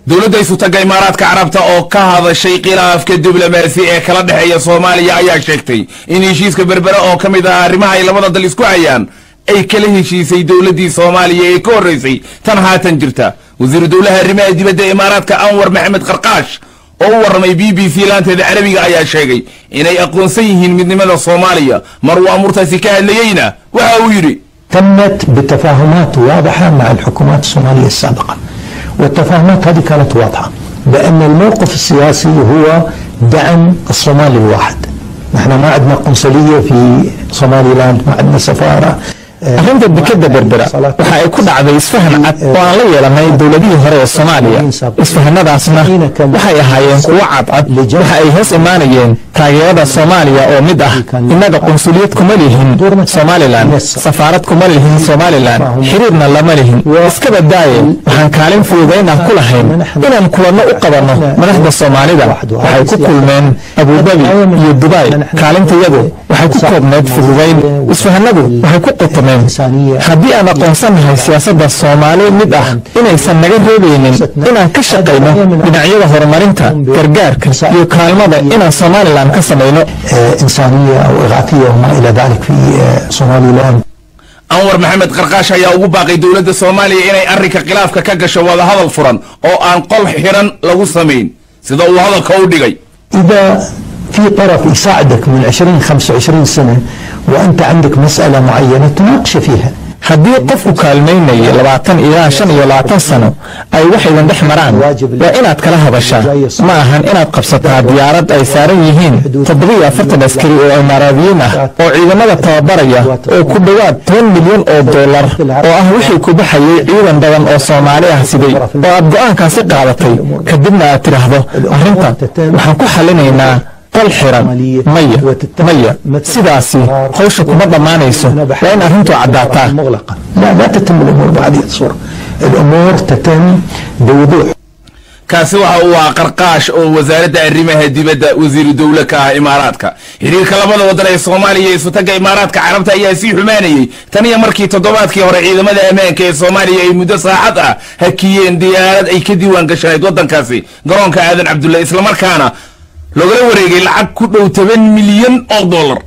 Dowladda Isutaga Imaaraadka Carabta oo ka hadashay khilaafka diblomaasi ee kala dhexeeya Soomaaliya ayaa sheegtay in heshiiska Berbere oo ka mid ah arrimaha ay labada dal isku hayaan ay kala heshiisay dowladdii Soomaaliya ee ka horreysay tan haatan jirta. Wasiiru dowlaha arrimaha dibadda Imaaraadka Anwar Maxamed Qarqaash oo u warramay BBC laanteeda Carabiga ayaa sheegay inay aqoonsan yihiin midnimada Soomaaliya. Mar uu amuurtaasi ka hadlayeyna waxa uu yidhi: تمت بتفاهمات واضحة مع الحكومات الصومالية السابقة، والتفاهمات هذه كانت واضحة بأن الموقف السياسي هو دعم الصومالي الواحد. نحن ما عندنا قنصلية في صومالي لاند، ما عندنا سفارة. Arrinta dekeda Berbera waxa ay ku dhacday isfahan cad oo aan la yeelanay dowladihii hore ee Soomaaliya. Isfahanadaasna waxay ahaayeen kuwo cadcad, waxa ay hoos imaanayeen taageerada Soomaaliya oo mid ah. Innaga qunsuliyad kuma lihin Somalilan, safaarad kuma lihin Somalilan, xiriirna lama lihin. Iskaba daaye, waxaan kaalin fududayn ah ku lahayn inaan kulanno u qabanno madaxda Soomaalida. Waxay ku kulmeen Abudabi iyo Dubai. Kaalintayadu waxay ku koobneed fududayn. Isfahanadu waxay ku qotomeen haddii aan aqoonsannahay siyaasadda Soomaali mid ah inaysan naga reebaynin inaan ka shaqayno dhinacyada horumarinta, gargaarka iyo kaalmada inaan Somalilan ka samayno. إنسانية أو إغاثية وما إلى ذلك في صومالي لاند. Anwar Maxamed Qarqaash ayaa ugu baaqay dowladda Soomaaliya inay arrinka khilaafka ka gasho wadahadal furan oo aan qol xiran lagu samayn, sida uu hadalka u dhigay. إذا في طرف يساعدك من 20 25 سنة وأنت عندك مسألة معينة تناقش فيها. Haddii qofku kaalmaynaya 20 ilaa 25 sano ay wax idin dhex maraan, waa inaad kala hadashaa. Ma ahan inaad qabsataa diyaarad ay saaran yihiin 47 askari oo Imaaraadiyiin ah oo ciidamada tababaraya oo ku dhowaad 10 milyan oo dollar oo ah wixii ku baxayay ciidan badan oo Soomaali ah siday, oo aad go'aankaasi qaadatay, kadibna aad tidhaahdo arrinta waxaan ku xallinaynaa qol xiran. Maya, maya, sidaasi hawsha kuma dhammaanayso. Waa in arrintu caddaataa. مغلقة، لا، لا تتم الأمور بهذه الصورة، الأمور تتم بوضوح. Kaasi waxa uu ahaa Qarqaash oo wasaaradda arrimaha dibadda wasiiru dowle ka ah Imaaraadka. Xiriirka labada waddan ee Soomaaliya iyo Isutaga Imaaraadka Carabta ayaa sii xumaanayey tan iyo markii toddobaadkii hore ciidamada ammaanka ee Soomaaliya ay muddo saacad ah hakiyeen diyaarad ay ka diiwaan gashanayd waddankaasi garoonka Aadan Cabdulle, islamarkaana loogala wareegay lacag ku dhow 10 milyan oo dollar.